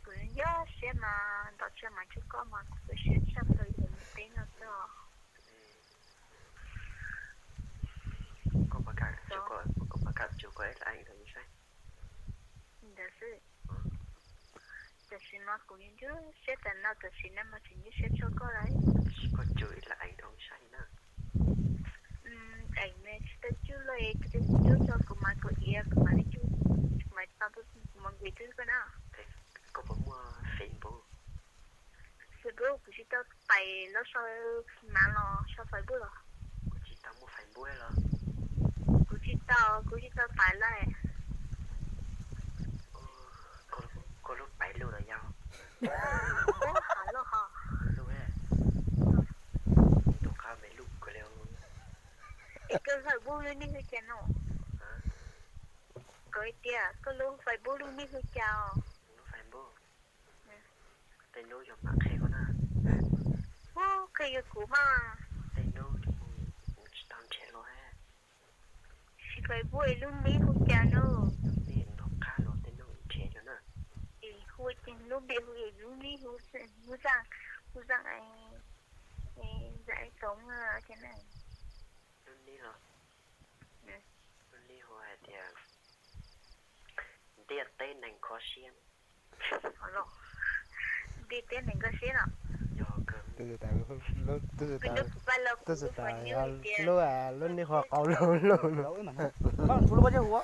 Kuv nco siab mas ntaus tshaj mas tsuj koj mas kuv tu siab tshaj plaws yog lub teb no xwb os. Koj puas kam tsuj koj ib laj eev rau kuv saib? Ntawd xwb. Tam sim no kuv nco siab tas no, tam sim no mas tseem nco siab tshaj koj lawm. Koj tsuj ib laj eev rau kuv saib na. Eev me tsis tau tsuj lawm, tsuj tso kuv mas kuv iav kuv mam li tsuj, kuv mam tau, kuv mam nqis twb koj na. Koj puas muaj Facebook? Facebook kuv tsis tau pais los sau, mam los sau Facebook los. Kuv tsis tau muaj Facebook los. Kuv tsis tau, kuv tsis tau pais lawm. Koj lub pais lub los yog? Ub, hais lus ho. Lub, tus qab me lub kawg li. Es koj Facebook lub nij hu cas no? Koj tias koj lub Facebook lub nij hu cas os? Lub Facebook. Tej hnub yog mam qhia koj na. Ub, qhia yog kuv mas. Tej hnub kuv tsis tau nrhiav los. Sis Facebook lub nij hu cas no? Lub nij no qab los tej hnub nrhiav yog na. Es hu ces lub npe hu, lub nij hu, hu zaj, hu zaj, zaj toov ces na. Lub nij los, lub nij hu hais tias ntiaj teb neeg kho siab. Ntiaj teb neeg kho siab no. Yog, lub, lub nij hu qau lug lug no.